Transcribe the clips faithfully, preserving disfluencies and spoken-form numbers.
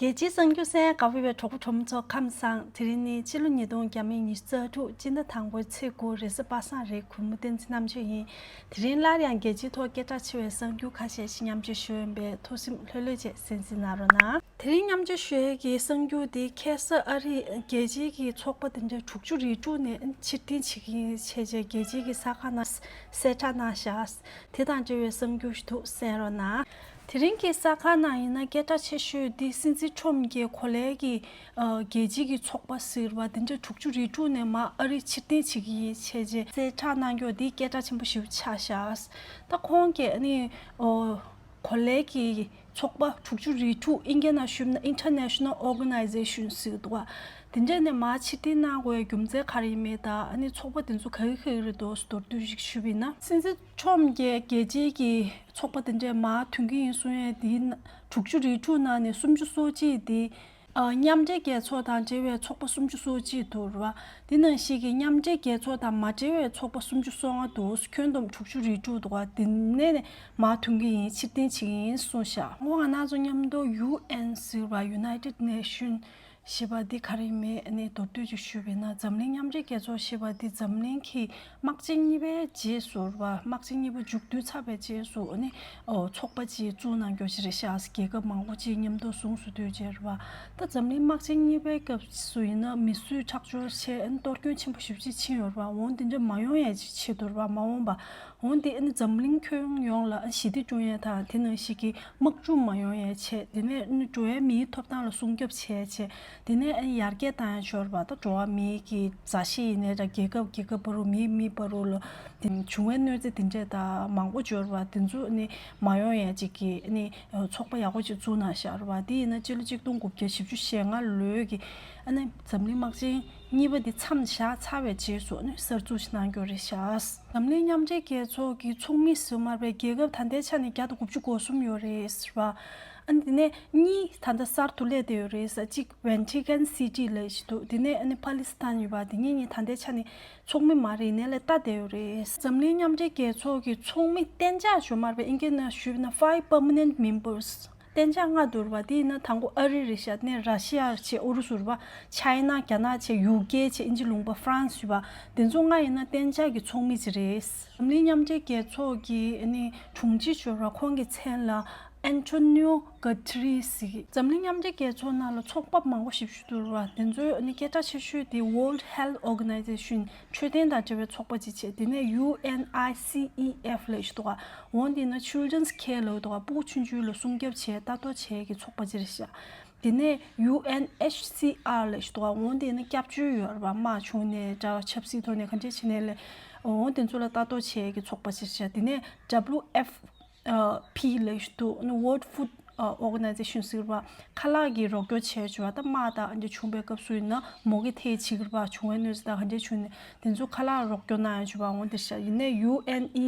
རྒྱལ་སྤྱིའི་གསར་འགྱུར་གསན་གནང་བའི་གྲོགས་པོ་གྲོགས་མོ་ཚོ་ཁམས་བཟང་། དེ་རིང་ནི་ཕྱི་ལོ་ཉིས་སྟོང་ཉི་ཤུ་རྩ་དྲུག་སྤྱི་ཟླ་དང་པོའི་ཚེས་དགུ་རེས་གཟའ་པ་སངས་རེད། གུས་མོ་བསྟན་འཛིན་རྣམ་དཔྱོད་ཡིན། དེ་རིང་སླར་ཡང་རྒྱལ་སྤྱིའི་ཐོག་སྐད་གྲགས་ཆེ་བའི་གསར་འགྱུར་ཁ་ཤས་ཤིག་མཉམ་སྤྱོད་ཞུ་ཡོང་པས་ཐུགས་སེམས་ལྷོད་ལྷོད་བྱས་གསན་གཟིགས་གནང་རོགས་གནང་། དེ་རིང་མཉམ་སྤྱོད་ཞུ་ཡས་ཀྱི་གསར་འགྱུར་དེ་ཁ་སང་ཨ་རིའི་རྒྱལ་སྤྱིའི་གི་ཚོགས་པ་དེ་འདྲ་དྲུག་ཅུ་རེ་དྲུག་ནས་ཕྱིར་འཐེན་བྱེད་ཀྱི་ཡིན་བྱས་རྗེས་རྒྱལ་སྤྱིའི་གི་གསར་ཁང་ནང་གསལ་བསྒྲགས་གནང་བཞག་དེ་དང་འབྲེལ་བའི་གསར་འགྱུར་ཞིག་འདུག་གསན་རོགས་གནང་། དེ་རིང་གི་གསར་ཁང་ནང་ཡིན་ན་སྐད་གྲགས་ཆེ་ཤོས་འདི་སྲིད་འཛིན་ཁྲོམ་གྱི་གོ་ལའི་གི་ཨ་རྒྱལ་སྤྱིའི་གི་ཚོགས་པ་ཟེར་བ་དེ་འདྲ་དྲུག་ཅུ་རེ་དྲུག་ནས་མར་ཨ་རི་ཕྱིར་འཐེན་བྱེད་ཀྱི་ཡིན་བྱས་རྗེས་གསལ་བསྒྲགས་གནང་རྒྱུ་འདི་སྐད་གྲགས་ཆེན་པོ་ཞིག་ཆགས་ཤག་ད་ཁོང་གིས་ཨ་ནི་ཨོ་གོ་ལའི་གི་ཚོགས་པ་དྲུག་ཅུ་རེ་དྲུག་ཨིན་སྐད་ནང་ཞུས་ན་International Organization ཟེར་འདུག་ག་དེ་འདྲས་ནས་མར་ཕྱིར་འཐེན་གནང་དགོས་རྒྱུ་མཚན་ག་རེ་ཡིན་མེད་དང་ཨ་ནི་ཚོགས་པ་དེ་ཚོ་ག་གི་ག་གི་རེད་འདུག་མདོར་བསྡུས་ཤིག་ཞུས་པ་ཡིན་ན། སྲིད་འཛིན་ཁྲོམ་གྱིས་རྒྱལ་སྤྱིའི་གི་ཚོགས་པ་དེ་འདྲས་མར་ཐོན་གྱི་ཡིན་གསུང་ཡས་དེའི་ནང་དྲུག་ཅུ་རེ་དྲུག་ནང་ནས་སུམ་ཅུ་སོ་གཅིག་དེ། ཨ་མཉམ་འབྲེལ་རྒྱལ་ཚོགས་དང་འབྲེལ་བའི་ཚོགས་པ་སུམ་ཅུ་སོ་གཅིག་འདུག་ར། དེ་ནང་བཞིན་གྱི་མཉམ་འབྲེལ་རྒྱལ་ཚོགས་དང་མ་འབྲེལ་བའི་ཚོགས་པ་སུམ་ཅུ་སོ་ལྔ་འདུག་ཁྱོན་བསྡོམས་དྲུག་ཅུ་རེ་དྲུག་འདུག་ག་དེ་ནས་ནས་མར་ཐོན་གྱི་ཡིན། ཕྱིར་འཐེན་བྱེད་ཀྱི་ཡིན་གསུངས་ཤག་ཁོང་ང་རང་ཚོ་མཉམ་དུ་ཡུ་ཨེན་ཟེར་བ་United Nation ཞེས་པ་འདི་ག་རེ་ཡིན་མིན་ནི་མདོར་བསྡུས་ཅིག་ཞུས་པ་ཡིན་ན། འཛམ་གླིང་མཉམ་འབྲེལ་རྒྱལ་ཚོགས་ཞེས་པ་འདི་འཛམ་གླིང་གི་དམག་ཆེན་གཉིས་པའི་རྗེས་སུ་ར། དམག་ཆེན་གཉིས་པ་མཇུག་བསྡུ་ཚར་བའི་རྗེས་སུ་ནི་ཨོ་ཚོགས་པ་ཅིག་བཙུགས་གནང་རྒྱུ་ཞིག་རེད་ཤག་རྒྱལ་ཁབ་མང་པོ་ཅིག་མཉམ་དུ་ཟུང་དུ་འདུས་བྱས་ར། ད་འཛམ་གླིང་དམག་ཆེན་གཉིས་པའི་སྐབས་སུ་ཡིན་ན་མི་གསོད་ཁྲག་སྦྱོར་བྱས་གཏོར་སྐྱོན་ཆེན་པོ་ཞེ་པོ་ཅིག་ཕྱིན་ཡོད་ར། འོ་འདི་འདྲ་མ་ཡོང་ཡས་ཅིག་ཆེད་དུ་ར། མ་འོངས་པ་འོ་འདི་ཨ་ནི་འཛམ་གླིང་ཁྱོན་ཡོངས་ལ་ཞི་བདེ་བསྐྲུན་ཡས་དང་དེ་ནང་བཞིན་གྱི་དམག་འཁྲུག་མ་ཡོང་ཡས་ཆེད། དེ་ནས་ཨ་ནི་འགྲོ་བའི་མིའི་ཐོབ་ཐང་ལ་སྲུང་སྐྱོབ་བྱས་ཆེད། དེ་ནས་ཨ་ནི་ཡར་རྒྱས་བཏང་ཡས་ཤོར་བ་ད་འགྲོ་བ་མིའི་གི་མཛའ་བཤེས་ཡིན་ནའི་འདྲ། རྒྱལ་ཁབ་རྒྱལ་ཁབ་བར་དུ་མིའི་མི་བར་དུ་ལ་དེ་བྱུང་བའི་གནོད་འཚེ་དེ་འདྲས་དང་མང་པོ་འབྱོར་བ་དེ་ཚོ་ཨ་ནི་མ་ཡོང་ཡས་ཅིག་གི་ཨ་ནི་ཚོགས་པ་ཡག་པོ་ཅིག་བཙུགས་གནང་ཤག་ར་བ། དེ་ཡིན་ན་སྤྱི་ལོ་གཅིག་སྟོང་དགུ་བརྒྱ་བཞི་བཅུ་ཞེ་ལྔ་ལོའི་གི་ཨ་ནི་འཛམ་གླིང་དམག་ཆེན་གཉིས་པ་འདི་མཚམས་བཞག་ཚར་བའི་རྗེས་སུ་ནི་གསར་འཛུགས་ཤིག་གནང་རྒྱུ་རེད་ཤག་འཛམ་གླིང་མཉམ་འབྲེལ་རྒྱལ་ཚོགས་ཀྱི་ཚོགས་མི་ཟེར་མར་པའི་རྒྱལ་ཁབ་ད་ལྟའི་ཆ་ནས་བརྒྱ་དང་དགུ་བཅུ་གོ་གསུམ་ཡོད་རེད་ཟེར་བ། ཨ་ནི་དེ་ནས་གཉིས་ད་ལྟ་གསར་དུ་སླེབས་བསྡད་ཡོད་རེད་ཟེར། གཅིག་Vatican City ལབ་ཞིག་འདུག་དེ་ནས་ཨ་ནི་Palestine ཡོད་པ། དེ་གཉིས་གཉིས་ད་ལྟའི་ཆ་ནས་ཚོགས་མི་མ་རེད། ནས་ལས་ལྟ་བསྡད་ཡོད་རེད། འཛམ་གླིང་མཉམ་འབྲེལ་རྒྱལ་ཚོགས་ཀྱི་ཚོགས་མི་གཏན་འཇགས་ཞུ་མར་པའི་ཨིན་སྐད་ནང་ཞུས་ན་five permanent members གཏན་འཇགས་ལྔ་འདུག་ར་བ། དེ་ཡིན་ན་དང་པོ་ཨ་རི་རེད་ཤག་ནས་ར་ཤི་ཡ་བྱས། ཨུ་རུ་སུ་རེད་བ། China རྒྱ་ནག་བྱས། ཡུ་ཀེ་བྱས། ཨིན་ཇི་ལུང་པ་France ཡོད་བ། དེ་ཚོ་ལྔ་ཡིན་ན་གཏན་འཇགས་ཀྱི་ཚོགས་མི་ཅིག་རེད། འཛམ་གླིང་མཉམ་འབྲེལ་རྒྱལ་ཚོགས་ཀྱི་ནི་དྲུང་ཆེ་ཞུ་ར། ཁོང་གི་མཚན་ལ་Antonio Guterres ཟེར། འཛམ་གླིང་མཉམ་འབྲེལ་རྒྱལ་ཚོགས་ནང་ལ་ཚོགས་པ་མང་པོ་ཞིག་ཞུ་འདུག་ར་བ། དེ་ཚོའི་ནི་སྐད་གྲགས་ཆེ་ཤོས་དེ་World Health Organization འཕྲོད་བསྟེན་དང་འབྲེལ་བའི་ཚོགས་པ་ཅིག་བྱས། དེ་ནས་ཡུ་ཨེན་ཨའི་སི་ཨི་ཨེཕ་ལབ་ཞིག་འདུག་ག་འོ་འདི་ན་Children's Care ལབ་འདུག་ག་སྤུ་གུ་ཆུང་ཆུང་ལ་སྲུང་སྐྱོབ་བྱས་ལྟ་རྟོག་བྱེད་ཀྱི་ཚོགས་པ་ཅིག་རེད་ཤག་དེ་ནས་ཡུ་ཨེན་ཨེཆ་སི་ཨར་ལབ་ཞིག་འདུག་ག་འོ་འདི་ན་སྐྱབས་བཅོལ་ཡོད་རེད་པ། དམག་བྱུང་ནས་འདྲ་བ་ཆབ་སྲིད་ཐོག་ནས་ག་འདྲས་བྱས་ནས་ལས། འོ་དེ་ཚོ་ལ་ལྟ་རྟོག་བྱེད་ཀྱི་ཚོགས་པ་ཅིག་རེད་ཤག་དེ་ནས་ཌབ་ལིའུ་ཨེཕ་པི་ལབ་ཞིག་འདུག་ནི་World Food Organization ཟེར་བ། ཁ་ལག་གི་རོགས་སྐྱོར་བྱས་བྱུང་བ། ད་དམག་དང་འདི་བྱུང་བའི་སྐབས་སུ་ཡིན་ན་མུ་གེ་ཐེབས་བྱེད་ཀྱི་རེད་པ། བྱུང་བའི་གནོད་འཚེ་དང་ག་འདྲས་བྱུང་ནས་དེ་ཚོ་ཁ་ལག་རོགས་སྐྱོར་གནང་ཡ་བྱུང་བ། འོ་དེ་ཤག་ཡིན་ནའི་ཡུ་ཨེན་ཨི་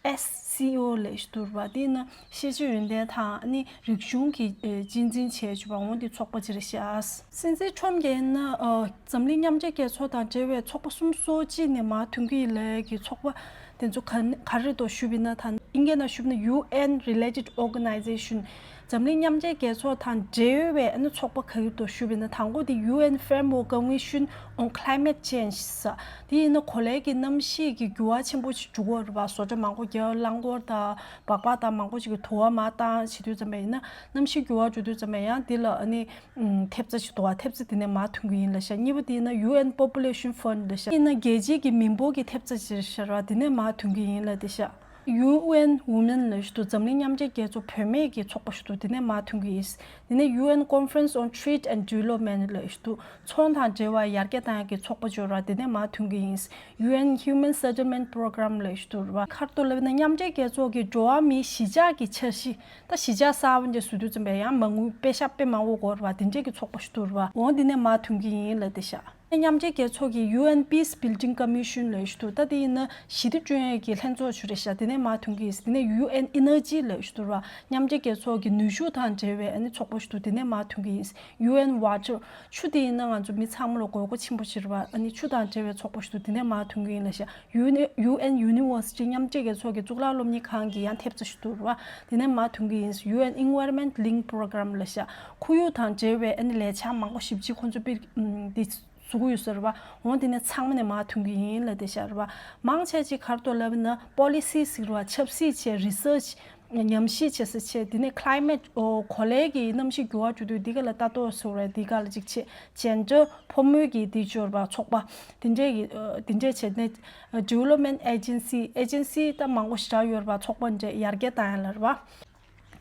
ཨེས་སི་ཨོ་ལབ་ཞིག་འདུག་རེད་པ། དེ་ཡིན་ན་ཤེས་བྱ་ཡོན་ཏན་དང་ནི་རིག་གཞུང་གི་ཨེ་གཅེས་འཛིན་བྱས་བྱུང་བ། འོ་དེ་ཚོགས་པ་ཅིག་རེད་ཤག་སྲིད་འཛིན་ཁྲོམ་གྱིས་ཡིན་ན་ཨ་འཛམ་གླིང་མཉམ་འབྲེལ་རྒྱལ་ཚོགས་དང་འབྲེལ་བའི་ཚོགས་པ་སུམ་ཅུ་སོ་གཅིག་ནས་མར་ཐོན་གྱི་ཡིན་ལབ་ཀྱི་ཚོགས་པ་དེ་ཚོ་ག་ག་རེ་འདུག་ཞུས་པ་ཡིན་ན། ད་ཨིན་སྐད་ནང་ཞུས་པ་ཡིན་ན་ཡུ་ཨེན་རི་ལེ་ཊེཌ་ཨོར་ག་ནའི་ཛེ་ཤན། འཛམ་གླིང་མཉམ་འབྲེལ་རྒྱལ་ཚོགས་དང་འབྲེལ་བའི་ཨ་ནི་ཚོགས་པ་ག་རེ་འདུག་ཞུས་པ་ཡིན་ན། དང་པོ་དེ་ཡུ་ཨེན་Framework Convention on Climate Change ཟེར། དེ་ཡིན་ན་གོ་ལའི་གི་གནམ་གཤིས་ཀྱི་འགྱུར་བ་ཆེན་པོ་ཞིག་འགྲོ་གི་ཡོད་རེད་པ། བཟོ་གྲྭ་མང་པོ་རྒྱག་རླངས་འཁོར་དང་སྦག་སྦག་དང་མང་པོ་ཞིག་གི་དུ་བ་མར་བཏང་བྱེད་དུས་ཙམ་པ་ཡིན་ན། གནམ་གཤིས་འགྱུར་བ་འགྲོ་དུས་ཙམ་པ་ཡང་དེ་ལ་ཨ་ནི་ཨུམ། ཐེབས་རྩ་ཞིག་འདུག་ག་ཐེབས་རྩ་དེ་ནས་མར་ཐོན་གྱི་ཡིན་ལབ་ཤག་གཉིས་པ་དེ་ཡིན་ན་ཡུ་ཨེན་པོ་པུ་ལེ་ཤན་ཕན་ཌི་ལབ་ཤག་དེ་ཡིན་ན་རྒྱལ་སྤྱིའི་གི་མི་འབོར་གྱི་ཐེབས་རྩ་ཅིག་རེད་ཤག་ར། དེ་ནས་མར་ཐོན་གྱི་ཡིན་ལབ་བསྡད་ཤག་ཡུ་ཨེན་ཝུ་མེན་ལབ་ཞིག་འདུག་འཛམ་གླིང་མཉམ་འབྲེལ་རྒྱལ་ཚོགས་བུད་མེད་ཀྱི་ཚོགས་པ་ཞིག་འདུག་དེ་ནས་མར་ཐོན་གྱི་ཡིན། དེ་ནས་ཡུ་ཨེན་Conference on Trade and Development ལབ་ཞིག་འདུག་ཚོང་དང་འབྲེལ་བ་ཡར་རྒྱས་གཏང་ཡག་གི་ཚོགས་པ་ཅིག་ཡོད་ར། དེ་ནས་མར་ཐོན་གྱི་ཡིན། ཡུ་ཨེན་Human Settlement Program ལབ་ཞིག་འདུག་ར། ཁ་ཐོག་ལབ་ན་མཉམ་འབྲེལ་རྒྱལ་ཚོགས་ཀྱི་འགྲོ་བ་མིའི་གཞིས་ཆགས་ཀྱི་འཆར་གཞི། ད་གཞིས་ཆགས་གསར་པ་འདི་བཟོ་དུས་ཙམ་པ་ཡང་མ་དངུལ་དཔེ་ཤག་དཔེ་མང་པོ་དགོས་རེད་པ། དེ་འདྲས་ཀྱི་ཚོགས་པ་ཞིག་འདུག་ར། འོ་འདི་ནས་མར་ཐོན་གྱི་ཡིན་ལབ་བསྡད་ཤག་མཉམ་འབྲེལ་རྒྱལ་ཚོགས་ཀྱི་U N Peace Building Commission ལབ་ཞིག་འདུག་ད་དེ་ཡིན་ན་ཞི་བདེ་བསྐྲུན་ཡས་ཀྱི་ལྷན་ཚོགས་ཤིག་རེད་ཤག་དེ་ནས་མར་ཐོན་གྱི་ཡིན། དེ་ནས་U N Energy ལབ་ཞིག་འདུག་ར། མཉམ་འབྲེལ་རྒྱལ་ཚོགས་ཀྱི་ནུས་ཤུགས་དང་འབྲེལ་བའི་ཨ་ནི་ཚོགས་པ་ཞིག་འདུག་དེ་ནས་མར་ཐོན་གྱི་ཡིན། U N Water ཆུ་དེ་ཡིན་ན་ང་ཚོ་མི་ཚང་མ་ལ་དགོས་མཁོ་ཆེན་པོ་ཞིག་རེད་བ། ཨ་ནི་ཆུ་དང་འབྲེལ་བའི་ཚོགས་པ་ཞིག་འདུག་དེ་ནས་མར་ཐོན་གྱི་ཡིན་ལབ་ཤག Uni- U N University མཉམ་འབྲེལ་རྒྱལ་ཚོགས་ཀྱི་གཙུག་ལག་སློབ་གཉེར་ཁང་གི་ཡང་ཐེབས་རྩ་ཞིག་འདུག་ར། དེ་ནས་མར་ཐོན་གྱི་ཡིན། U N Environment Link Program ལབ་ཤག་ཁོར་ཡུག་དང་འབྲེལ་བའི་ཨ་ནི་ལས་འཆར་མང་པོ་ཞེ་པོ་ཅིག་ཁོང་ཚོས་སྤེལ་ཨམ་འདི་བཟོ་གི་ཡོད་ས་རེད་བ། འོ་དེ་ནས་ཚང་མ་ནས་མར་ཐོན་གྱི་ཡིན་ལབ་བསྡད་ཤག་རེད་བ། མང་ཆེ་ཅིག་ག་རེ་འདུག་ལབ་ན་policy ཟེར་བ། ཆབ་སྲིད་བྱས། Research ཉམས་ཞིབ་བྱེད་ས་བྱས། དེ་ནས་climate ཨོ་གོ་ལའི་གི་གནམ་གཤིས་འགྱུར་བ་འགྲོ་དུས་འདི་ག་ལ་ལྟ་རྟོག་ཟེར་བ་འདི་ག་ལ་ཅིག་བྱེད། gender ཕོ་མོའི་གི་འདི་སྦྱོར་བ་ཚོགས་པ་དེ་འདྲས་ཀྱི་ཨ་དེ་འདྲས་བྱས་ནས་development agency agency ད་མང་པོ་ཞེ་དྲག་ཡོད་རེད་བ། ཚོགས་པ་འདྲས་ཡར་རྒྱས་བཏང་ཡ་ལ་རེད་བ།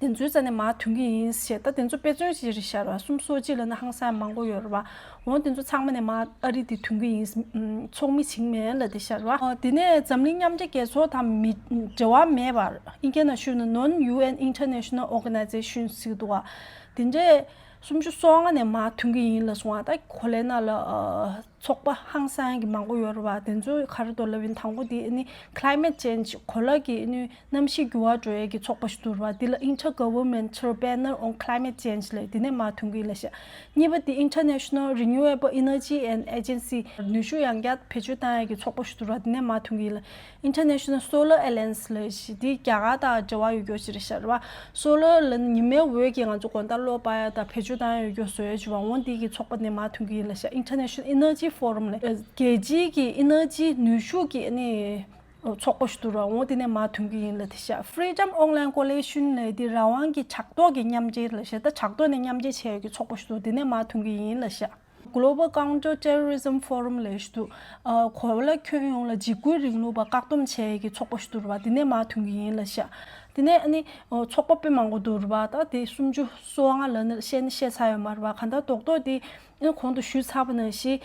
དེ་ཚོའི་རྩ་ནས་མར་ཐོན་གྱི་ཡིན་ཞེས། ད་དེ་ཚོ་དཔེ་མཚོན་ཅིག་རེད་ཤག་ར། གསུམ་སོ་གཅིག་ལབ་ན་ཧང་སང་མང་པོ་ཡོད་རེད་བ། འོ་དེ་ཚོ་ཚང་མ་ནས་མར་ཨ་རི་དེ་ཐོན་གྱི་ཡིན། ཚོགས་མི་བྱིངས་མེད་ལབ་བསྡད་ཤག་ར། དེ་ནས་འཛམ་གླིང་མཉམ་འབྲེལ་རྒྱལ་ཚོགས་དང་མི་འབྲེལ་བ་མེད་པ། ཨིན་སྐད་ནང་ཞུས་ན་non U N international organization ཟེར་གྱི་འདུག་བ། དེ་འདྲས་སུམ་ཅུ་སོ་ལྔ་ནས་མར་ཐོན་གྱི་ཡིན་ལབ་སོང་བ། ད་གོ་ལའི་ནང་ལ་ཚོགས་པ་ཧང་སང་གི་མང་པོ་ཡོད་རེད་བ། དེ་ཚོ་ག་རེ་འདུག་ལབ་ཡིན། དང་པོ་དེ་ནི་climate change གོ་ལ་གི་ནི་གནམ་གཤིས་འགྱུར་བ་འགྲོ་ཡས་ཀྱི་ཚོགས་པ་ཞིག་འདུག་རེད་བ། དེ་ལ་Intergovernmental Panel on Climate Change ལབ་དེ་ནས་མར་ཐོན་གྱི་ཡིན་ལབ་ཤག་གཉིས་པ་དེ་International Renewable Energy and Agency ནུས་ཤུགས་ཡང་བསྐྱར་བེད་སྤྱོད་བཏང་ཡས་ཀྱི་ཚོགས་པ་ཞིག་འདུག་རེད་བ། དེ་ནས་མར་ཐོན་གྱི་ཡིན་ལབ། International Solar Alliance ལབ་ཞིག་དེ་རྒྱ་གར་དང་འབྲེལ་བ་ཡོད་རྒྱུ་ཞིག་རེད་ཤག་རེད་བ། སོ་ལར་ལ་ཉི་མའི་འོད་ཀྱིས་ང་ཚོ་དགོང་དག་གློག་སྤར་ཡ་དང་བེད་སྤྱོད་བཏང་ཡ་ཡོད་རྒྱུ་བཟོ་ཡ་བྱུང་བ། འོ་འདི་གི་ཚོགས་པ་ནས་མར་ཐོན་གྱི་ཡིན་ལབ་ཤག International Energy Forum ལབ། རྒྱལ་སྤྱིའི་གི་ཨེ་ནར་ཇི་ནུས་ཤུགས་ཀྱི་ཨ་ནི་ཚོགས་པ་ཞིག་འདུག་ར། འོ་དེ་ནས་མར་ཐོན་གྱི་ཡིན་ལབ་བསྡད་ཤག Freedom Online Coalition ལབ་དེ་རང་དབང་གི་དྲག་ཐོག་གི་མཉམ་འབྲེལ་ལབ་ཤག་ད་དྲག་ཐོག་ནས་མཉམ་འབྲེལ་བྱས་ཡོད་ཀྱི་ཚོགས་པ་ཞིག་འདུག་དེ་ནས་མར་ཐོན་གྱི་ཡིན་ལབ་ཤག Global Counter Terrorism Forum ལབ་ཞིག་འདུག་ཨ་གོ་ལ་ཁྱོན་ཡོངས་ལ་འཇིགས་སྐུལ་རིང་ལུགས་པ་བཀག་སྡོམ་བྱེད་ཡས་ཀྱི་ཚོགས་པ་ཞིག་འདུག་རེད་བ། དེ་ནས་མར་ཐོན་གྱི་ཡིན་ལབ་ཤག་དེ་ནས་ཨ་ནི་ཨོ་ཚོགས་པ་དཔེ་མང་པོ་འདུག་རེད་བ། ད་དེ་སུམ་ཅུ་སོ་ལྔ་ལབ་ན་བཤད་ན་བཤད་ཚར་ཡོད་མ་རེད་བ། གང་ལྟར་རྡོག་རྡོག་དེ་ཨ་གོང་དུ་ཞུས་ཚར་བ་ནང་བཞིན་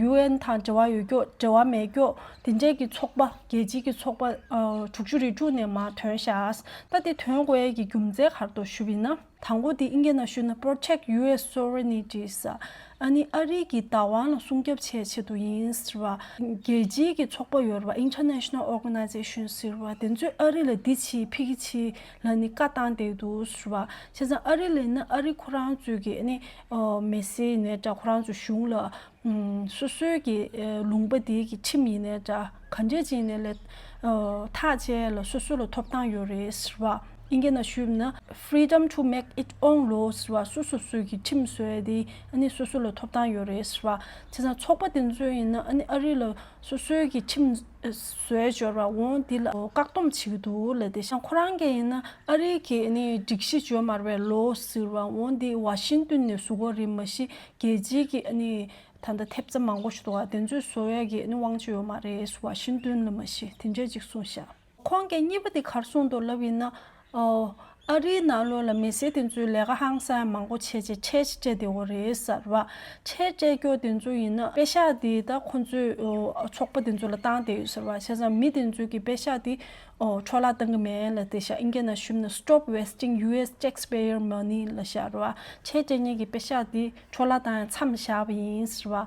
ཡུ་ཨེན་དང་འབྲེལ་བ་ཡོད་ཀྱོག་འབྲེལ་བ་མེད་ཀྱོག་དེ་འདྲའི་གི་ཚོགས་པ། རྒྱལ་སྤྱིའི་གི་ཚོགས་པ་ཨ་དྲུག་ཅུ་རེ་དྲུག་ནས་མར་ཐོན་ཤག་ད་དེ་ཐོན་དགོས་ཡས་ཀྱི་རྒྱུ་མཚན་ག་རེ་འདུག་ཞུས་པ་ཡིན་ན། དང་པོ་དེ་ཨིན་སྐད་ནང་ཞུས་ན་Protect U S Sovereignty ཟེར། ཨ་ནི་ཨ་རི་གི་བདག་དབང་ལ་སྲུང་སྐྱོབ་བྱེད་ཆེད་དུ་ཡིན་ཟེར་བ། རྒྱལ་སྤྱིའི་གི་ཚོགས་པ་ཡོད་རེད་བ། International Organization ཟེར་བ། དེ་ཚོས་ཨ་རི་ལ་འདི་བྱེད་ཕ་གི་བྱེད་ལབ་ནི་བཀའ་བཏང་བསྡད་འདུག་ཟེར་བ། བྱས་ཙང་ཨ་རི་ལབ་ན་ཨ་རི་ཁོ་རང་ཚོའི་གི་ཨ་ནི་ཨ་མི་སེར་ཡིན་ནའི་འདྲ། ཁོ་རང་ཚོའི་གཞུང་ལ་ཨུམ་སོ་སོའི་གི་ཨ་ལུང་པ་དེའི་གི་ཁྲིམས་ཡིན་ནའི་འདྲ། ག་འདྲས་ཅིག་ཡིན་ནའི་ལས་ཨ་ཐག་བཅད་ལ་སོ་སོ་ལ་ཐོབ་ཐང་ཡོད་རེད་ཟེར་བ། ཨིན་སྐད་ནང་ཞུས་ན་Freedom to make its own law ཟེར་བ། སོ་སོ་སོའི་གི་ཁྲིམས་བཟོ་ཡ་དེ་ཨ་ནི་སོ་སོ་ལ་ཐོབ་ཐང་ཡོད་རེད་ཟེར་བ། བྱས་ཙང་ཚོགས་པ་དེ་ཚོ་ཡིན་ན་ཨ་ནི་ཨ་རི་ལ་སོ་སོའི་གི་ཁྲིམས་བཟོ་ཡ་སྦྱོར་བ་འོང་དེ་ལ་བཀག་སྡོམ་བྱེད་ཀྱི་འདུག་ལབ་བསྡད་ཤག་ཁོ་རང་གི་ཡིན་ན་ཨ་རི་གི་ཨ་ནི་སྒྲིག་གཞི་ཡོད་མ་རེད་པས། ལོ་ཟེར་བ་འོང་དེ་ཝ་ཤིང་ཏོན་ནས་བཟོ་དགོས་རེད། མ་གཞི་རྒྱལ་སྤྱིའི་གི་ཨ་ནི་ད་ལྟ་ཐེབས་རྩ་མང་པོ་ཞིག་འདུག་ག་དེ་ཚོས་བཟོ་ཡ་གི་ཨ་ནི་དབང་ཆ་ཡོད་མ་རེད། ཝ་ཤིང་ཏོན་ལ་མ་གཞི་དེ་འདྲས་ཅིག་གསུངས་ཤག་ཁོང་གིས་གཉིས་པ་དེ་ག་རེ་གསུངས་འདུག་ལབ་ཡིན་ན། ཨོ། ཨ་རིའི་ནང་ལོགས་ལ་མི་སེར་དེ་ཚོའི་ལས་ཀ་ཧང་སང་མང་པོ་བྱས་བྱས་ཁྲལ་ཅིག་སྤྲད་བསྡད་ཡོད་རེད་ཟེར་བ། ཁྲལ་སྤྲད་རྒྱུ་དེ་ཚོ་ཡིན་ན་པེ་ཤག་དེ་ད་ཁོ་ཚོའི་ཨོ་ཚོགས་པ་དེ་ཚོ་ལ་བཏང་བསྡད་ཡོད་ཟེར་བ། བྱས་ཙང་མི་དེ་ཚོའི་གི་པེ་ཤག་དེ་ཨོ་འཕྲོ་བརླག་བཏང་གི་མེད་ལབ་བསྡད་ཤག་ཨིན་སྐད་ནང་ཞུས་ན་Stop wasting U S taxpayer money ལབ་ཤག་རེད་བ། ཁྲལ་སྤྲད་མཁན་གྱི་པེ་ཤག་དེ་འཕྲོ་བརླག་བཏང་ཡ་མཚམས་བཞག་པ་ཡིན་ཟེར་བ།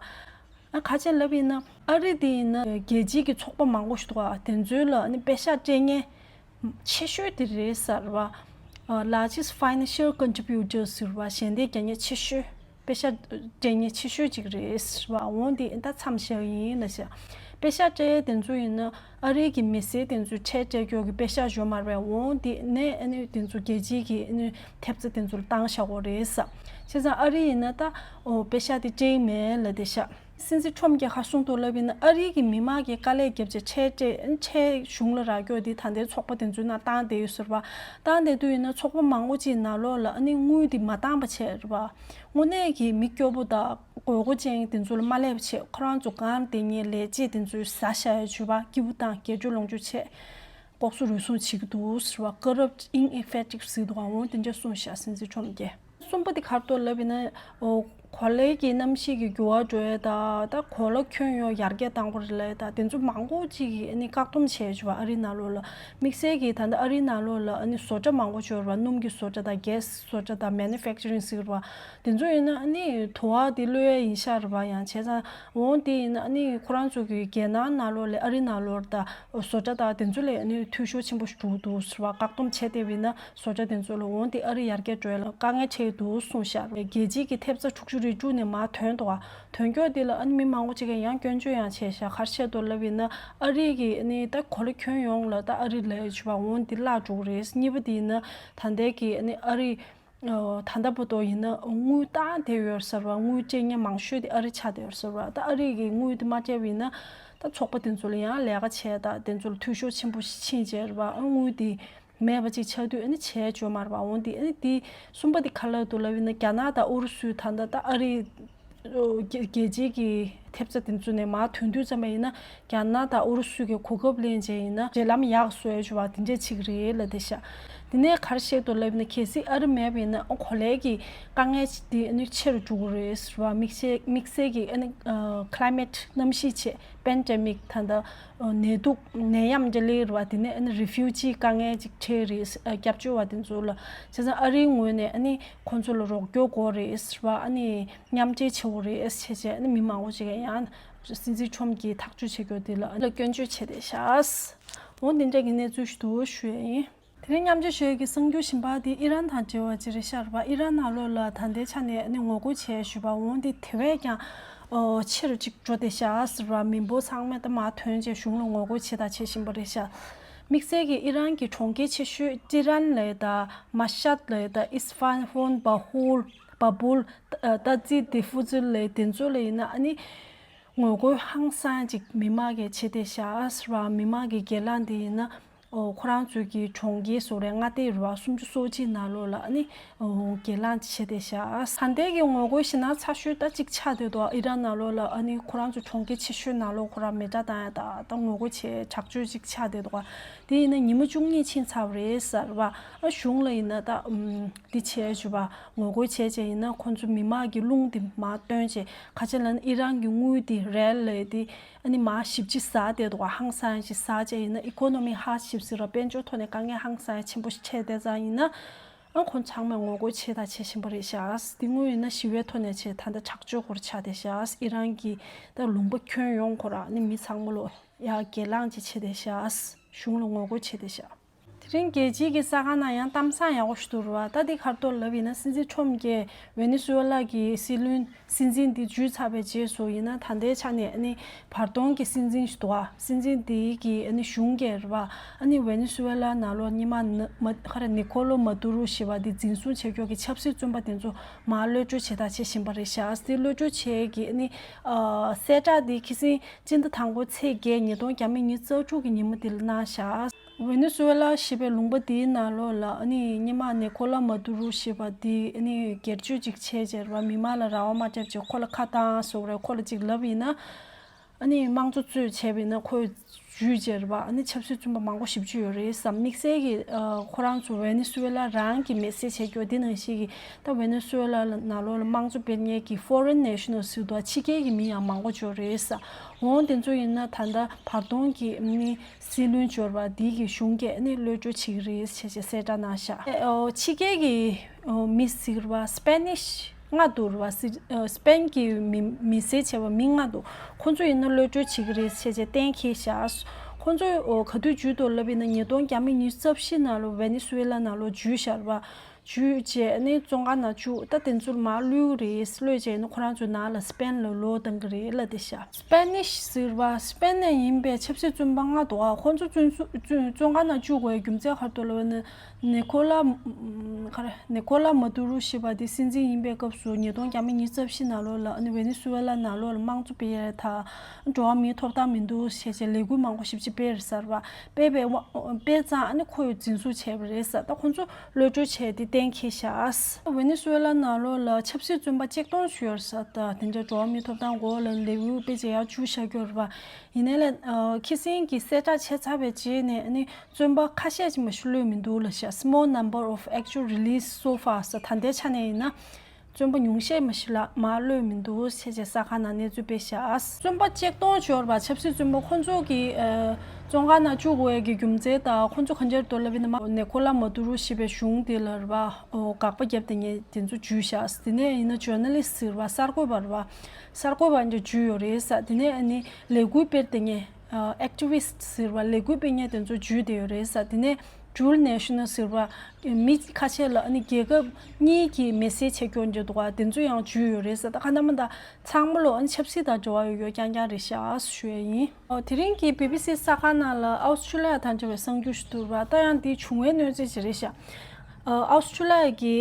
ཨ་ག་ཅི་ལབ་ཡིན་ན་ཨ་རི་དེ་ཡིན་ན་རྒྱལ་སྤྱིའི་གི་ཚོགས་པ་མང་པོ་ཞིག་འདུག་ག་དེ་ཚོའི་ལ་ཨ་ནི་པེ་ཤག་སྤྲད་མཁན་ཆེ་ཤོས་དེ་རེད་ཟེར་བ། ཨ་largest financial contributor ཟེར་བ། ཞལ་འདེབས་རྒྱག་མཁན་ཆེ་ཤོས། པེ་ཤག་སྤྲད་མཁན་ཆེ་ཤོས་ཅིག་རེད་ཟེར་བ། འོང་དེ་ད་མཚམས་བཞག་ཡིན་ལབ་ཤག་པེ་ཤག་སྤྲད་དེ་ཚོ་ཡིན་ན་ཨ་རིའི་གི་མི་སེར་དེ་ཚོས་ཁྲལ་སྤྲད་རྒྱུ་གི་པེ་ཤག་ཡོད་མ་རེད་པས། འོང་དེ་ནས་ཨ་ནི་དེ་ཚོ་རྒྱལ་སྤྱིའི་གི་ཨ་ནི་ཐེབས་རྩ་དེ་ཚོ་ལ་བཏང་བཞག་གོ་རེད་ཟེར། བྱས་ཙང་ཨ་རི་ཡིན་ན་ད་ཨོ་པེ་ཤག་དེ་སྤྲད་ཀྱི་མེད་ལབ་བསྡད་ཤག་སྲིད་འཛིན་ཁྲོམ་གྱིས་ག་རེ་གསུངས་འདུག་ལབ་ཡིན་ན་ཨ་རིའི་གི་མི་མང་གིས་དཀའ་ལས་བརྒྱབ་བྱས་ཁྲལ་སྤྲད། ཁྲལ་གཞུང་ལ་རག་རྒྱུ་དེ་ད་ལྟའི་ཚོགས་པ་དེ་ཚོའི་ནང་བཏང་བསྡད་ཡོད་ཟེར་བ། བཏང་བསྡད་དུས་ཡིན་ན་ཚོགས་པ་མང་པོ་ཅིག་ནང་ལོགས་ལ་ཨ་ནི་དངུལ་དེ་མ་བཏང་བ་བྱས་རེད་བ། དངོས་གནས་ཀྱི་མི་སྐྱོ་པོ་དང་དགོས་མཁོ་ཅན་དེ་ཚོ་ལ་མ་སླེབས་བྱས་ཁོ་རང་ཚོ་གང་དེ་ཉིད་ལས་བྱེད་དེ་ཚོའི་ཟ་བཞག་ཡ་བྱུས་པ་སྐྱིད་པོ་དང་རྒྱས་སྤྲོས་ལོངས་སྤྱོད་བྱས། ལྐོག་ཟ་རུལ་སུངས་བྱེད་ཀྱི་འདུག་ཟེར་བ། Corrupt, ineffective ཟེར་འདུག་ག་འོང་དེ་འདྲ་གསུངས་ཤག་སྲིད་འཛིན་ཁྲོམ་གྱིས། གསུམ་པ་དེ་ག་རེ་འདུག་ལབ་ཡིན་ན། ཨོ། གོ་ལའི་གི་གནམ་གཤིས་ཀྱི་འགྱུར་བ་འགྲོ་ཡས་དང་ད་གོ་ལ་ཁྱོན་ཡོངས་ཡར་རྒྱས་བཏང་དགོས་རེད་ལབ་ཡས་དང་དེ་ཚོ་མང་པོ་ཅིག་གིས་ཨ་ནི་བཀག་སྡོམ་བྱས་བྱུང་བ། ཨ་རིའི་ནང་ལོགས་ལ་དམིགས་བསལ་གྱིས་ད་ལྟ་ཨ་རིའི་ནང་ལོགས་ལ་ཨ་ནི་བཟོ་གྲྭ་མང་པོ་ཡོད་རེད་པ། སྣུམ་གྱི་བཟོ་གྲྭ་དང་གེ་སི་བཟོ་གྲྭ་དང་མེ་ནུ་ཕེག་ཅ་རིང་ཟེར་གྱི་རེད་པ། དེ་ཚོ་ཡིན་ན་ཨ་ནི་དུ་བ་དེ་གློད་ཡས་ཡིན་ཤག་རེད་པ། ཡང་བྱས་ཙང་འོང་དེ་ཡིན་ན་ཨ་ནི་ཁོ་རང་ཚོ་གི་རྒྱལ་ནང་ནང་ལོགས་ལས་ཨ་རིའི་ནང་ལོགས་ད་བཟོ་གྲྭ་དང་དེ་ཚོ་ལས་ཨ་ནི་འཐུས་ཤོར་ཆེན་པོ་ཞིག་འགྲོ་གི་འདུག་ཟེར་བ། བཀག་སྡོམ་བྱས་བསྡད་པ་ཡིན་ན་བཟོ་གྲྭ་དེ་ཚོ་ལ་འོང་དེ་ཨ་རི་ཡར་རྒྱས་འགྲོ་ཡས་ལ་དཀའ་ངལ་འཕྲད་ཀྱི་འདུག་གསུངས་ཤག་རྒྱལ་སྤྱིའི་གི་ཐེབས་རྩ་དྲུག་ཅུ་རེ་དྲུག་ནས་མར་ཐོན་འདུག་ག་ཐོན་སྐྱོར་དེ་ལ་ཨ་ནི་མི་མང་པོ་ཅིག་གིས་ཡང་སྐྱོན་བརྗོད་ཡང་བྱས་ཤག་ག་རེ་བྱས་འདུག་ལབ་ཡིན་ན་ཨ་རི་གི་ཨ་ནི་ད་གོ་ལ་ཁྱོན་ཡོངས་ལ་ད་ཨ་རི་ལས་བྱས་པ་འོང་དེ་བརླག་འགྲོ་གི་རེད། གཉིས་པ་དེ་ཡིན་ན་ད་ལྟའི་གི་ཨ་ནི་ཨ་རི་ཨོ། ད་ལྟ་བར་དུ་ཡིན་ན་དངུལ་བཏང་བསྡད་ཡོད་ཟེར་བ། དངུལ་སྤྲད་མཁན་མང་ཤོས་དེ་ཨ་རི་ཆགས་བསྡད་ཡོད་ཟེར་བ། ད་ཨ་རི་གི་དངུལ་དེ་མ་སྤྲད་པ་ཡིན་ན་ད་ཚོགས་པ་དེ་ཚོ་ལ་ཡང་ལས་ཀ་བྱས་ད་དེ་ཚོ་ལ་འཐུས་ཤོར་ཆེན་པོ་ཕྱིན་བྱས་རེད་པ། ཨ་དངུལ་དེ་མེད་པ་ཅིག་ཆགས་དུས་ཨ་ནི་བྱས་ཆོག་མ་རེད་པ། འོང་དེ་ཨ་ནི་དེ་གསུམ་པ་དེ་ག་རེ་ལབ་འདུག་ལབ་ཡིན་ན་རྒྱ་ནག་དང་ཨུ་རུ་སུའི་ད་ལྟ་ད་ཨ་རི་རྒྱལ་རྒྱལ་སྤྱིའི་གི་ཐེབས་རྩ་དེ་ཚོ་ནས་མར་ཐོན་དུས་ཙམ་པ་ཡིན་ན་རྒྱ་ནག་དང་ཨུ་རུ་སུ་གི་གོ་སྐབས་ལེན་བྱས་ཡིན་ན་འབྲེལ་ལམ་ཡག་བཟོ་ཡ་བྱུང་བ་དེ་འདྲས་ཅིག་རེད་ལབ་བསྡད་ཤག་དེ་ནས་ག་རེ་བཤད་འདུག་ལབ་ན་གལ་སྲིད་ཨ་རི་མེད་པ་ཡིན་ན་གོ་ལའི་གི་དཀའ་ངལ་དེ་ཨ་ནི་ཆེ་རུ་འགྲོ་གི་རེད་ཟེར་བ། དམིགས་བསལ་དམིགས་བསལ་གྱི་ཨ་ནི་ཨ་climate གནམ་གཤིས་ཆེད་pandemic ད་ལྟ་ཨ་ནད་དུག་ནད་ཡམས་འདྲ་སླེབས་རེད་པ། དེ་ནས་ཨ་ནི་refugee དཀའ་ངལ་ཅིག་འཕྲད་རེད། ཨ་སྐྱབས་བཅོལ་བ་དེ་ཚོ་ལ་བྱས་ཙང་ཨ་རིའི་ངོས་ནས་ཨ་ནི་ཁོང་ཚོ་ལ་རོགས་སྐྱོར་དགོས་རེད་ཟེར་བ། ཨ་ནི་མཉམ་འབྲེལ་བྱེད་དགོས་རེད་ཟེར་བྱས་ཨ་ནི་མི་མང་པོ་ཅིག་གིས་ཡང་སྲིད་འཛིན་ཁྲོམ་གྱིས་ཐག་གཅོད་བྱེད་རྒྱུ་དེ་ལ་ཨ་ནི་སྐྱོན་བརྗོད་བྱས་བསྡད་ཤག་འོ་འདི་འདྲ་གི་གནས་ཚུལ་ཞིག་འདུག་ཞུ་ཡ་ཡིན། དེ་རིང་མཉམ་སྤྱོད་ཞུ་ཡས་ཀྱི་གསར་འགྱུར་གཞན་པ་དེ་ཨི་རན་དང་འབྲེལ་བ་ཅིག་རེད་ཤག་རེད་པ། ཨི་རན་ནང་ལོགས་ལ་ད་ལྟའི་ཆ་ནས་ཨ་ནི་ངོ་རྒོལ་བྱས་ཞུས་པ། འོ་འདི་དེ་བས་ཀྱང་ཨོ་ཆེ་རུ་ཅིག་འགྲོ་བསྡད་ཤག་ཟེར་བ། མི་འབོར་ཚང་མ་ད་མར་ཐོན་བྱས་གཞུང་ལ་ངོ་རྒོལ་བྱས་དང་བྱེད་བཞིན་པ་རེད་ཤག་དམིགས་བསལ་གྱིས་ཨི་རན་གྱི་གྲོང་ཁྱེར་ཆེ་ཤོས་ཏི་རན་ལབ་ཡས་དང་མ་ཤད་ལབ་ཡས་དང་ཨིས་ཧྥ་ཧོན། བ་ཧུལ། བ་བུལ། ཏ་ཙི་ཏི་ཧྥུ་ཙི་ལབ་ཡས་དེ་ཚོ་ལ་ཡིན་ན་ཨ་ནི་ངོ་རྒོལ་ཧང་སང་ཅིག་མི་མང་གིས་བྱེད་བསྡད་ཤག་ཟེར་བ། མི་མང་གི་སྒེར་ལངས་དེ་ཡིན་ན། ཨོ་ཁོ་རང་ཚོའི་གི་གྲོང་ཁྱེར་སོགས་རེད། མངའ་སྡེ་རེད་པ། སུམ་ཅུ་སོ་གཅིག་ནང་ལོགས་ལ་ཨ་ནི་ཨོ་སྒེར་ལངས་བྱས་བསྡད་ཤག་ད་ལྟའི་གི་ངོ་རྒོལ་ཞེད་སྣང་ཚ་ཤོས་ད་གཅིག་ཆགས་བསྡད་འདུག་ཨི་རན་ནང་ལོགས་ལ་ཨ་ནི་ཁོ་རང་ཚོ་གྲོང་ཁྱེར་ཆེ་ཤོས་ནང་ལོགས་ཁོ་རང་མེ་སྲེག་བཏང་ཡ་ད་ད་ངོ་རྒོལ་བྱས་དྲག་སྤྱོད་ཅིག་ཆགས་བསྡད་འདུག་དེ་ཡིན་ན་ཉི་མ་བཅུ་གཉིས་ཕྱིན་ཚར་བ་རེད་ཟེར་བ། ཨ་གཞུང་ལ་ཡིན་ན་ད་ཨམ་འདི་བྱས་བྱུང་བ། ངོ་རྒོལ་བྱས་བྱས་ཡིན་ན་ཁོང་ཚོ་མི་མང་གི་རླུང་དེ་མར་བཏོན་བྱས་ག་ཅི་ལབ་ན་ཨི་རན་གི་དངུལ་དེ་རེལ་ལབ་ཡས་དེ། ཨ་ནི་མར་ཞེ་པོ་ཅིག་ཟག་བསྡད་འདུག་ག་ཧང་སང་ཞིག་ཟག་བྱས་ཡིན་ན་economy hardship ཟེར་བ། དཔལ་འབྱོར་ཐོག་ནས་དཀའ་ངལ་ཧང་སང་ཆེན་པོ་ཞིག་འཕྲད་བསྡད་ཙང་ཡིན་ན། ཨ་ཁོང་ཚང་མས་ངོ་རྒོལ་བྱས་དང་བྱེད་བཞིན་པ་རེད་ཤག་དེ་སྔོན་ཡིན་ན་ཞི་བའི་ཐོག་ནས་བྱས། ད་ལྟ་དྲག་སྤྱོད་སྐོར་ཆགས་བསྡད་ཤག་ཨི་རན་གྱི་ད་ལུང་པ་ཁྱོན་ཡོངས་སྐོར་ཨ་ནི་མི་ཚང་མ་ལོ་ཡར་སྒེར་ལངས་ཅིག་བྱས་བསྡད་ཤག་གཞུང་ལ་ངོ་རྒོལ་བྱས་བསྡད་ཤག་དེ་རིང་རྒྱལ་སྤྱིའི་གི་གསར་ཁང་ནང་ཡང་གཏམ་བཟང་ཡག་པོ་ཞིག་འདུག་རེད་པ། ད་འདི་ག་རེ་འདུག་ལབ་ཡིན་ན་སྲིད་འཛིན་ཁྲོམ་གྱིས་ཝེ་ནེ་སུ་ཝེ་ལ་གི་སྲིད་བློན་སྲིད་འཛིན་འདི་འཇུས་ཚར་བའི་རྗེས་སུ་ཡིན་ན་ད་ལྟའི་ཆ་ནས་ཨ་ནི་བར་སྟོང་གི་སྲིད་འཛིན་ཞིག་འདུག་ག་སྲིད་འཛིན་འདི་གི་ཨ་ནི་གཞུང་གིས་རེད་པ། ཨ་ནི་ཝེ་ནེ་སུ་ཝེ་ལ་ནང་ལོགས་སྔོན་མ་ན་མ་ག་རེ་ནི་ཀོ་ལོ་མ་དུ་རུ་ཞེས་པ་འདི་འཛིན་བཟུང་བྱེད་ཀྱོག་གི་ཆབ་སྲིད་བཙོན་པ་དེ་ཚོ་མར་གློད་གྲོལ་བྱེད་དང་བྱེད་བཞིན་པ་རེད་ཤག་དེ་གློད་གྲོལ་བྱེད་ཀྱི་ཨ་ནི་ཨ་གསལ་བསྒྲགས་འདི་ཁ་སང་སྤྱི་ཟླ་དང་པོ་ཚེས་བརྒྱད་ཉིས་སྟོང་ཉི་ཤུ་རྩ་དྲུག་གི་ཉིན་མོ་དེ་ལ་གནང་ཤག་ཝེ་ནེ་སུ་ཝེ་ལ་ཞེས་པའི་ལུང་པ་དེའི་ནང་ལོགས་ལ་ཨ་ནི་སྔོན་མ་ནི་ཀོ་ལ་མ་དུ་རུ་ཞེས་པ་དེ་ཨ་ནི་སྒེར་གཅོད་ཅིག་བྱས་བྱས་རེད་པ། མི་མང་ལ་རེ་བ་མ་སྤྲད་བྱས་ཁོ་ལ་ཁ་བཏང་སོགས་རེད། ཁོ་ལ་ཅིག་ལབ་ཡིན་ན་ཨ་ནི་དམངས་གཙོ་རྩོད་བྱས་པ་ཡིན་ན་ཁོས་འཇུས་བྱས་རེད་པ། ཨ་ནི་ཆབ་སྲིད་བཙོན་པ་མང་པོ་ཞེ་པོ་ཅིག་ཡོད་རེད་བསམ། དམིགས་བསལ་གྱི་ཨ་ཁོ་རང་ཚོ་ཝེ་ནེ་སུ་ཝེ་ལ་རང་གི་མི་སེར་བྱས་ཀྱོག་འདི་ནང་བཞིན་གྱི་ད་ཝེ་ནེ་སུ་ཝེ་ལ་ནང་ལོགས་ལ་དམངས་གཙོ་སྤེལ་མཁན་གྱི་foreign nationals ཟེར་འདུག་ཕྱི་རྒྱལ་གྱི་མི་ཡང་མང་པོ་ཅིག་ཡོད་རེད་བསམ། འོང་དེ་ཚོ་ཡིན་ན་ད་ལྟ་བར་སྟོང་གི་ཨ་ནི་སྲིད་བློན་འབྱོར་བ་འདི་གི་གཞུང་གིས་ཨ་ནི་གློད་གྲོལ་བྱེད་ཀྱི་རེད་ཟེར་བྱས་གསལ་བསྒྲགས་གནང་ཤག་ཨོ་ཕྱི་རྒྱལ་གྱི་ཨོ་མི་ཟེར་བ་སྤེ་ནིཤ་མངའ་བདག་རེད་པ། སི་ཨོ་སྤེན་གྱི་མི་མི་སེར་བྱས་པ་མི་མངའ་བདག་ཁོང་ཚོ་ཡིན་ན་གློད་གྲོལ་བྱེད་ཀྱི་རེད་ཟེར་བྱས་གཏན་འཁེལ་ཤག་ཁོང་ཚོ་ཨོ་ག་དུས་འཇུས་འདུག་ལབ་ཡིན་ན་ཉིས་སྟོང་ཉི་ཤུ་རྩ་བཞི་ནང་ལོ་ཝེ་ནེ་སུ་ཝེ་ལ་ནང་ལོ་འཇུས་ཤག་རེད་པ། འཇུས་བྱས་ནས་བཙོན་ཁང་ནང་བཅུག་ད་དེ་ཚོར་མར་གློད་ཀྱི་རེད། གློད་བྱས་ནས་ཁོ་རང་ཚོའི་ནང་ལ་སྤེན་ལ་ལོག་བཏང་གི་རེད་ལབ་བསྡད་ཤག་སྤེ་ནིཤ་ཟེར་བ་སྤེན་ནས་ཡིན་པའི་ཆབ་སྲིད་བཙོན་པ་མངའ་བདག་ཁོང་ཚོ་བཙོན་བཙོན་བཙོན་ཁང་ནང་བཅུག་དགོས་རྒྱུ་མཚན་ག་རེ་འདུག་ལབ་ན་ནི་ཀོ་ལ་ག་རེ་ནི་ཀོ་ལ་མ་དུ་རུ་ཞེས་པ་དེ་སྲིད་འཛིན་ཡིན་པའི་སྐབས་སུ་ཉིས་སྟོང་ཉི་ཤུ་ཉི་ཤུ་རྩ་བཞི་ནང་ལོགས་ལ་ཨ་ནི་ཝེ་ནེ་སུ་ཝེ་ལ་ནང་ལོགས་ལ་དམངས་གཙོ་སྤེལ་ཡས་དང་འགྲོ་བ་མིའི་ཐོབ་ཐང་མི་འདུག་ཞེས་བྱས་ལས་འགུལ་མང་པོ་ཞེ་པོ་ཅིག་སྤེལ་རེད་ཟེར་བ། སྤེལ་བའི་དབང་སྤེལ་ཙང་ཨ་ནི་ཁོ་འཛིན་བཟུང་བྱས་པ་རེད་ཟེར། ད་ཁོང་ཚོ་གློད་གྲོལ་བྱས་ཏེ་གཏན་འཁེལ་བཞག་ཝེ་ནེ་སུ་ཝེ་ལ་ནང་ལོགས་ལ་ཆབ་སྲིད་བཙོན་པ་ཆིག་སྟོང་ཙམ་ཡོད་ཟེར། ད་དེ་འདྲའི་འགྲོ་བ་མིའི་ཐོབ་ཐང་སྐོར་ལ་ལས་འགུལ་སྤེལ་བྱས་ཡར་བཅུག་བཞག་ཡོད་རེད་པ། ཡིན་ནའི་ལས་ཁ་སང་གི་གསལ་བསྒྲགས་བྱས་ཚར་བའི་རྗེས་ནས་ཨ་ནི་བཙོན་པ་ཁ་ཤས་ཅིག་མ་གཞི་གློད་མི་འདུག་ལབ་ཤག Small number of actual release so far ཟེར། ད་ལྟའི་ཆ་ནས་ཡིན་ན། བཙོན་པ་ཉུང་ཤས་མ་ཞིག་ལ་མར་གློད་མི་འདུག་ཅེས་བྱས་གསར་ཁང་ནང་གནས་ཚུལ་སྤེལ་བཞག་བཙོན་པ་ཆིག་སྟོང་ཡོད་རེད་པ། ཆབ་སྲིད་བཙོན་པ་ཁོང་ཚོ་གི་ཨ་བཙོན་ཁང་ནང་བཅུག་དགོས་ཡས་ཀྱི་རྒྱུ་མཚན་དང་ཁོང་ཚོ་ག་འདྲས་འདུག་ལབ་ཡིན་ན། མ་ནེ་ཁོ་ལ་མ་དུ་རུ་ཞེས་པའི་གཞུང་དེ་ལ་རེད་པ། ཨོ་དགག་པ་བརྒྱབ་དེ་ངས་དེ་ཚོ་འཇུས་བཞག་དེ་ནས་ཡིན་ན་ཇོར་ན་ལིསི་ཟེར་བ་གསར་འགོད་པ་རེད་པ། གསར་འགོད་པ་འདྲ་འཇུས་ཡོད་རེད་ཟེར། དེ་ནས་ཨ་ནི་ལས་འགུལ་སྤེལ་དེ་ངས་ཨ་ཨེག་ཊི་བི་སི་ཊི་ཟེར་བ་ལས་འགུལ་སྤེལ་མཁན་དེ་ཚོ་འཇུས་བསྡད་ཡོད་རེད་ཟེར། དེ་ནས་ཌུ་ཨལ་ནེ་ཤ་ནལ་ཟེར་བ་མི་ཁ་ཤས་ལ་ཨ་ནི་རྒྱལ་ཁབ་གཉིས་ཀྱི་མི་སེར་བྱེད་སྐྱོང་བྱེད་འདུག་ག་དེ་ཚོ་ཡང་འཇུས་ཡོད་རེད་ཟེར། ད་ག་ནང་མ་ད་ཚང་མ་ལོ་ཨ་ནི་ཆབ་སྲིད་དང་འབྲེལ་བ་ཡོད་ཡོད་རྐྱང་རྐྱང་རེད་ཤག་ཞུ་ཡས་ཡིན། ཨོ་དེ་རིང་གི་བི་བི་སི་གསར་ཁང་ནང་ལ་ཨའུ་སི་ཀྲུ་ལི་ཡ་དང་འབྲེལ་བའི་གསར་འགྱུར་ཞིག་འདུག་ར། ད་ཡང་འདི་བྱུང་བའི་གནོད་འཚེ་ཞིག་རེད་ཤག་ཨ་ཨའུ་སི་ཀྲུ་ལི་ཡ་གི་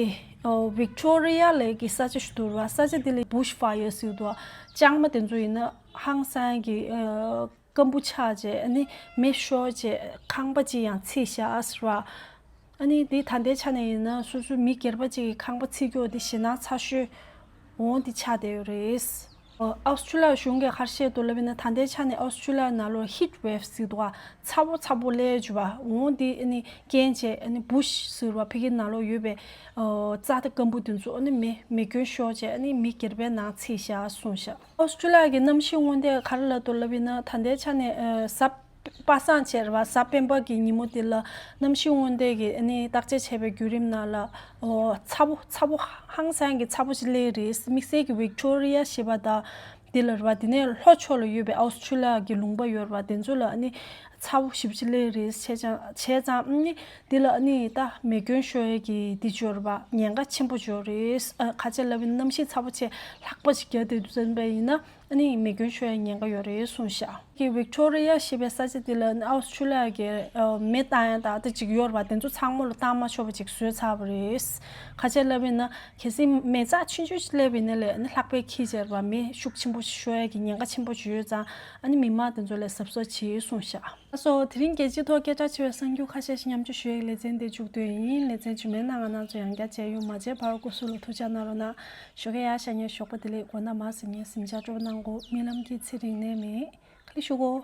ཨོ་ཝིག་ཊོ་རི་ཡ་ལབ་ཀྱི་ས་ཆ་ཞིག་འདུག་ར། ས་ཆ་དེ་ལ་བུ་ཤི་ཕ་ཡར་ཟེར་འདུག་ལྕང་མ་དེ་ཚོ་ཡིན་ན་ཧང་སང་གི་ཨ་སྐམ་པོ་ཆགས་བྱས་ཨ་ནི་མེ་ཤོར་བྱས་ཁང་པ་ཅིག་ཡང་འཚིག་བཞག་ཟེར་བ། ཨ་ནི་འདི་ད་ལྟའི་ཆ་ནས་ཡིན་ན་སོ་སོའི་མི་སྒེར་པ་ཅིག་གི་ཁང་པ་འཚིག་རྒྱུ་འདི་ཞེད་སྣང་ཚ་ཤོས་འོང་འདི་ཆགས་བསྡད་ཡོད་རེད། ཨ་ཨའུ་སི་ཀྲུ་ལི་ཡ་གཞུང་གིས་ག་རེ་བཤད་འདུག་ལབ་ཡིན་ན། ད་ལྟའི་ཆ་ནས་ཨའུ་སི་ཀྲུ་ལི་ཡ་ནང་ལོགས་ཧིཊ་ཝེབ་ཟེར་འདུག་ག་ཚ་པོ་ཚ་པོ་སླེབས་བྱུང་བ་འོང་འདི་ཨ་ནི་རྐྱེན་བྱས་ཨ་ནི་བུ་ཤི་ཟེར་བ་ཕ་གིའི་ནང་ལོགས་ཡོད་པའི་ཨ་རྩྭ་དང་སྐམ་པོ་དེ་ཚོ་ཨ་ནི་མེ་མེ་སྐྱོན་ཤོར་བྱས་ཨ་ནི་མི་སྒེར་པའི་ནང་འཚིག་བཞག་གསུངས་ཤག་ཨོ་སི་ཀྲུ་ལི་ཡ་གི་གནམ་གཤིས་སྔོན་བརྡས་ག་རེ་ལབ་འདུག་ལབ་ཡིན་ན། ད་ལྟའི་ཆ་ནས་ཨ་གཟའ་པ་སངས་བྱས་རེད་པ། གཟའ་སྤེན་པ་གི་ཉིན་མོ་དེ་ལ་གནམ་གཤིས་སྔོན་བརྡས་ཀྱི་ཨ་ནི་བརྟག་དཔྱད་བྱས་པའི་བརྒྱུད་རིམ་ནང་ལ་ཨོ་ཚ་པོ་ཚ་པོ་ཧང་སང་གི་ཚ་པོ་ཞིག་སླེབས་རེད། དམིགས་བསལ་གྱི་ཝིག་ཊོ་རི་ཡ་ཞེས་པ་དང་དེ་ལ་རེད་པ། དེ་ནས་ལྷོ་ཕྱོགས་ལ་ཡོད་པའི་ཨོ་སི་ཀྲུ་ལི་ཡ་གི་ལུང་པ་ཡོད་རེད་པ། དེ་ཚོ་ལ་ཨ་ནི་ཚ་པོ་ཞེ་པོ་ཅིག་སླེབས་རེད། བྱས་ཙང་བྱས་ཙང་ཨ་ནི་འདི་ལ་ཨ་ནི་ད་མེ་སྐྱོན་ཤོར་ཡས་ཀྱི་འདི་ཅིག་ཡོད་རེད་པ། ཉེན་ཁ་ཆེན་པོ་ཅིག་ཡོད་རེད། ཨ་ག་ཅི་ལབ་ཡིན་ན་གནམ་གཤིས་ཚ་པོ་ཆེ་ལྷགས་པ་ཅིག་རྒྱག་བསྡད་དུས་ཙམ་པ་ཡིན་ན་ཨ་ནི་མེ་སྐྱོན་ཤོར་ཡས་ཉེན་ཁ་ཡོད་རེད་གསུངས་ཤག་གི་ཝིག་ཊོ་རི་ཡ་ཞེས་པའི་ས་ཆ་འདི་ལ་ཨ་ནི་ཨའུ་སི་ཀྲུ་ལི་ཡ་གི་ཨ་མེ་བཏང་ཡས་ད་ལྟ་ཅིག་ཡོད་རེད་པ། དེ་ཚོ་ཚང་མ་ལ་བཏང་མ་ཆོག་པ་ཅིག་བཟོས་ཚར་བ་རེད། ག་ཅི་ལབ་ཡིན་ན་གལ་སྲིད་མེ་ཚགས་ཆུང་ཆུང་ཞིག་སླེབས་པ་ཡིན་ན་ལས་ཨ་ནི་ལྷགས་པས་ཁྱི་བྱས་རེད་པ། མེ་ཤུགས་ཆེན་པོ་ཞིག་ཤོར་ཡས་ཀྱི་ཉེན་ཁ་ཆེན་པོ་ཞིག་ཡོད་ཙང་ཨ་ནི་མི་མང་དེ་ཚོ་ལ་གཟབ་གཟབ་བྱེད་གསུངས་ཤག་ལགས་སོ། དེ་རིང་རྒྱལ་སྤྱིའི་ཐོག་སྐད་གྲགས་ཆེ་བའི་གསར་འགྱུར་ཁ་ཤས་ཤིག་མཉམ་སྤྱོད་ཞུ་ཡས་ཀྱི་ལེ་ཚན་འདི་མཇུག་བསྡུས་ཡིན། ལེ་ཚན་རྗེས་མའི་ནང་ང་རང་ཚོ་ཡང་བསྐྱར་མཇལ་ཡོང་། མ་མཇལ་བར་སྐུ་གཟུགས་ལ་ཐུགས་ཅག་གནང་རོགས་གནང་། ཞོགས་ཀས་ཡར་ཤར་ཉིན་ཞོགས་པ་བདེ་ལེགས། མགོ་ན་མ་ཟིན་ཉིན་གཟིམ་ཅག་སྤྲོ་པོ་གནང་དགོས། རྨི་ལམ་གྱི་ཚེ་རིང་ནད་མེད། ཁ་ལི་ཞུ་གོ།